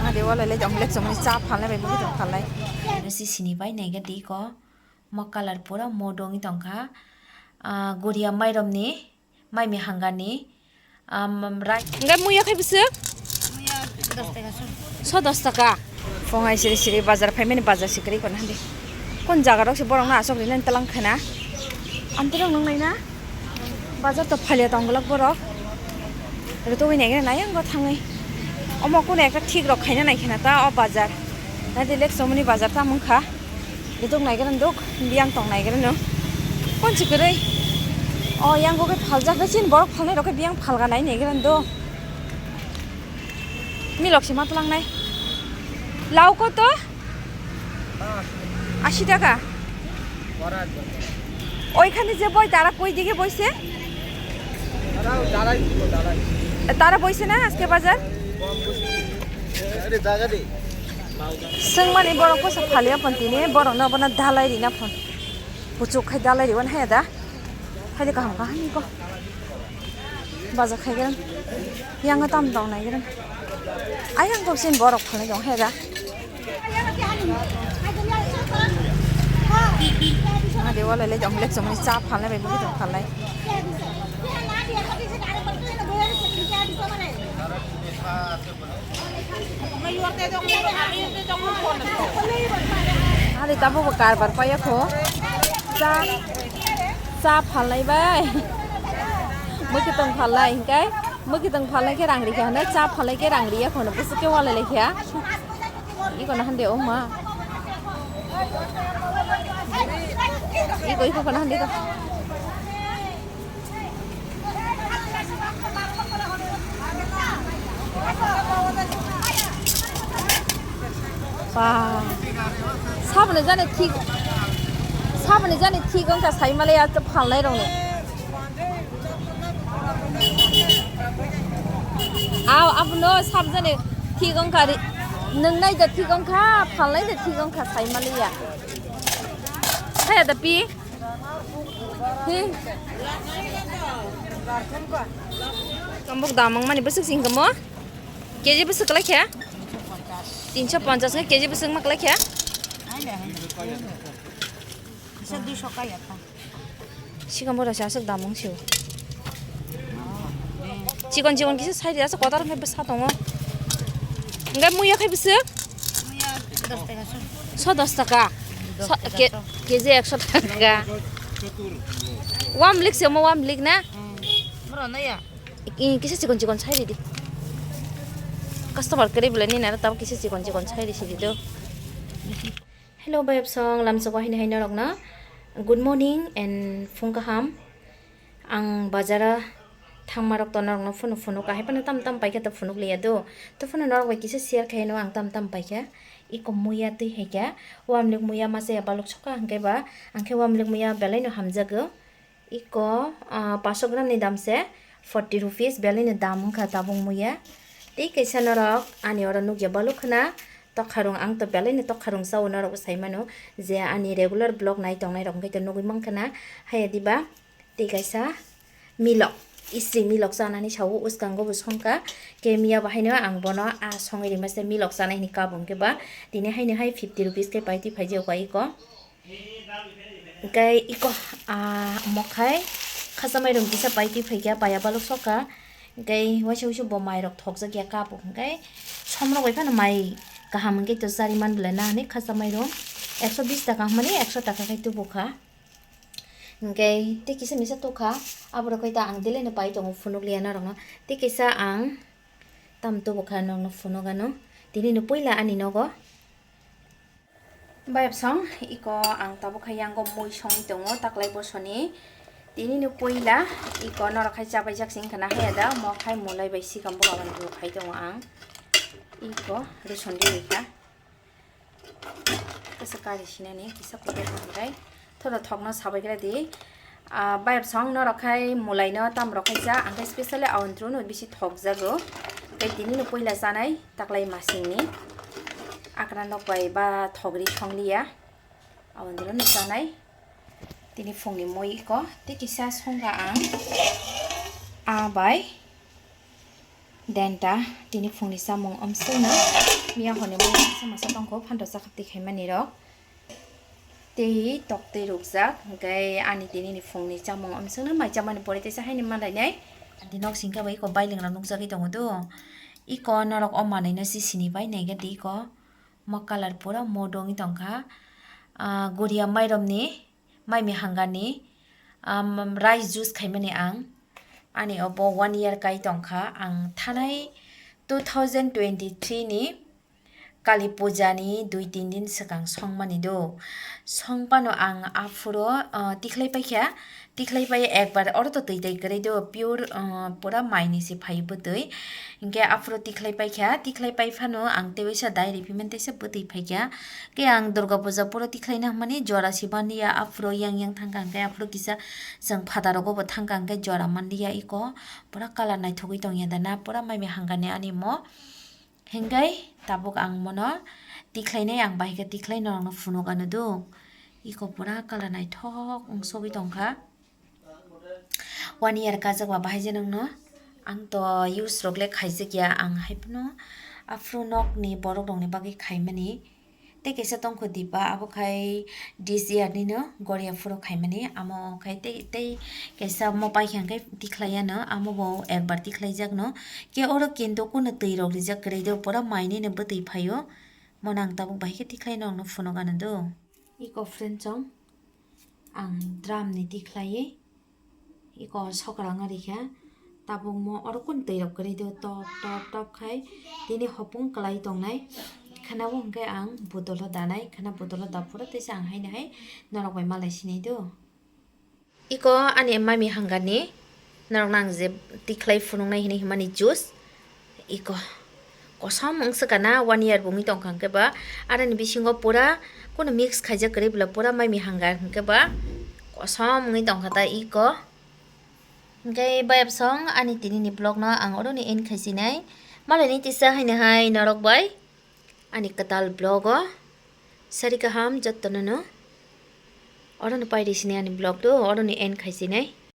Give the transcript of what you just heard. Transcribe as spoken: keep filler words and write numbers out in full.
Ade wala le jong lek somni cha phalnai bai bukhe tong phalnai. Aro si sini bai naiga di ko mo colour pura mo dongwi tongkha. Ah, Goria mairom ni mai mi hangani. Am, rai. Enggak muya khai besek? So dos taka. Phung hai siri siri bazar phaimani bazar sikri kono handi. Kon jaga rok se borok na asok rinani talang khana. Amtwrwng nung naina. Bazar to phalia tong glak borok. Rwtugwi naigra nai ang bo thangwi. Omo kuno ekta thik rok khaina nai khana ta o bazar. Nadi lek somoni bazar ta mungkha. Rwtuk naigra nduk biyang tong naigra no. Konchi kwrwi. O yang bo khe phaljak khe chini borok phalnai rok khe biyang phalga nai naigra ndo. Milok se ma twlang nai. Lau koto? Ashi taka. ওইখানে যে বই, তারা কোই দিকে বইছে? তারা ওই দাঁড়াই ছিল, দাঁড়াই। তারা বইছে না আজকে বাজার? আরে, জায়গা দে। Swngmani borok posa phalia pon tini, borok no bono dalai rina pon. Puchuk khai dalai riwan haya da. Haide kaham kaham ko. Baja khaigrang. Yang tam dong naigrang. Ayang kok sin borok phalai dong heda. Ade wala le jong lek somni cha phalai bai bukhe tong phalai. Hari tabo bo karbar paya kho. Cha, cha phalnai bai. Mukitong phalnai hingkai. Mukitong phalnai khe rang rikha hwnwi, cha phalnai khe rang riya kho hwnwi, bwswk khe walai laikha. Iko na hande o ma. Iko, iko kono hande to. Ba. Saboni jani thik. Saboni jani thik wngkha saimalaya to phalnai rokni. Aw, abono sabjani thik wngkha ri-, nwngnai da thik wngkha, phalnai da thik wngkha saimalaya. Haya da pi. Hi. Kambok damang mani bwswk sing kamo? K G bwswk kwlai khe? Tinsho ponchas khe K G bwswk ma kwlai khe? Bisa duisho kaya ta. Sikang bora sa aswk damang sio. Chikon chikon kisa side aswk kotor wngkhe bwsa tongo. Hingke muya khai bwswk? Muya dos taka so. So dos taka. So, dos taka ke-, so. K G ekso taka. Wam lik se mo wam lik na? Hmm. Moro na ya? I, kisa chikon chikon sai ridi. Customer kwrwi belai nini aro tabuk kisa chikon chikon sai risi di do. Hello, bayapsong, lamsoko haini hai norokno good morning and phung kaham. Ang bazara thangmarok to norokno phunu phunuk, ahai phano tam tam paikha to phunuk liya do. To phano norok bai kisa share khaino ang tam tam paikha. Iko muya twi haikha, wamlik muya masa ya baluk soka hwnkhe ba, angkhe wamlik muya belaino hamjago. Iko, ah, paso gram ni dam se forty rupees, belai ni dam wngkha tabuk muya. Tei kaisa norok ani oro nukya baluk khna tokharung, ang to belai ni tokharung sao norok bo sai mano je ani regular vlog nai tongnai rok hwnkhe to nugui mankha na haya diba. Tei kaisa milok, isri milok chanani sao uskango bo songkha. Kemiya bo haino ang bono a songwi rimase milok chanai hwnwi kabo hwnkhe ba tini haino hai fifty rupees khe paitwi phaijago iko. Hingke iko, ah, mokhai khasa mairum kisa paitwi phaikha, paya baluk sokha. Hingke waisa waisa bo mairok thokjakya kabo. Hingke somrok bai phano mai kaham hingke to chari man belai na hinui khasa mairum ekso bis taka hwnmani ekso taka khai tubukha. Hingke tei kisa misa tukha, aborok hai ta ang dele no pai tongo phunukliya norokno. Tei kisa ang tam tubukha norokno phunuk ano. Tini no puila ani nogo. Bayapsong, iko ang tabuk khe yango mui songwi tongo taklai bosoni. Tini ni puila iko norok khai chabaijak sing khna haya da, mo khai mulai bai sikam bo aboni bo khai tongo ang. Iko ruson riwi kha. Kisa kari sinani kisa kotor hwnkhai. Thoda thokno sabai khe di. Ah, bayapsong norok khai mulai no tam rok khai cha, ang khai specially awantru no bisi thok jago. Tei tini no puila chanai. Taklai masingni akra nok bai ba thogri songliya. Aboni no chanai. Tini phungni mui iko tei kisa songkha ang. A bai denta tini phungni chamung omswkno. Miya hwnwi mui masa masa tongkho, phanto chakhaptwi khaimani rok. Tei toktwi rukjak, hwnkhe ani tinini phungni chamung omswkno mai chamani pore teisa haini malainai. Adi nok singkhe bo iko bailingrok nukjagwi tongo do. Iko norok o manwino si sini bai naikhe di iko. Mo colour pura modongwi tongkha. Ah, Goria mairomni, maimi hangani, um, rice juice khaimani ang. Ani obo one year kai tongkha. Ang thanai two thousand twenty-three ni Kali Puja ni dui tin din swkang songmani do. Songpano ang aphuru, ah, tikhlai paikha. Tikhlai pai ekbar oro to twi tai kwrwi do, pure, ah, pura maini se phai bwtwi. Hinkhe aphuru tikhlai paikha, tikhlai pai phano ang teisa dai riphiman teisa bwtwi phaikha. Khe ang Durga Puja puro tikhlaina hwnmani jora se manliya, aphuru yang yang thangkha, hinkhe aphuru kisa chwng phataro go bo thangkha, hinkhe jora manliya iko. Pura colour naithogwi tongya dana, pura maimi hangani ani mo. Hinkhe tabuk ang mono tikhlainai, ang bahai khe tikhlai norokno phunuk ano do. Iko pura colour naithok wngsogwi tongkha. One year kajak ba bahai je nokno. Ang to use rok le khaijak ya, ang hai phano aphuru nok ni borok rok ni bagwi khaimani. Tei kaisa tongkho diba, abo khai this year nino Goria phuru khaimani. Amo khai tei, tei kaisa mo paikha hwnkhe tikhlai ano, amo bo ekbar tikhlai jakno. Khe oro kinto kunu twi rok rijak kwrwi do, pura mai nini bwtwi phaio. Mono ang tabuk bahai khe tikhlai norokno phunuk ano do. Iko friend chong. Ang drum ni tikhlaiwi iko sokra wngwi rikha. Tabuk mo oro kun twi rok kwrwi do, top top top khai tini hopung kwlai tongnai. Khana bo hwnkhe ang botolo danai, khana botolo da phuru teisa ang haino hai norok bai malai sinai do. Iko ani mami hangani norok nang je tikhlai phunuknai hinwi himani juice. Iko kosom wngsa kana, one year bo wngwi tongkha hwnkhe ba, aroni bisingo pura kunu mix khaijak kwrwi bwla pura mami hanga hwnkhe ba kosom wngwi tongkha ta iko. Hwnkhe bayapsong ani tinini vlog no ang oroni end khaisinai. Malaini tisa haino hai norok bai ani kwtal vlog o sari kaham jottono no oroni pairi sinai ani vlog do oroni end khaisinai.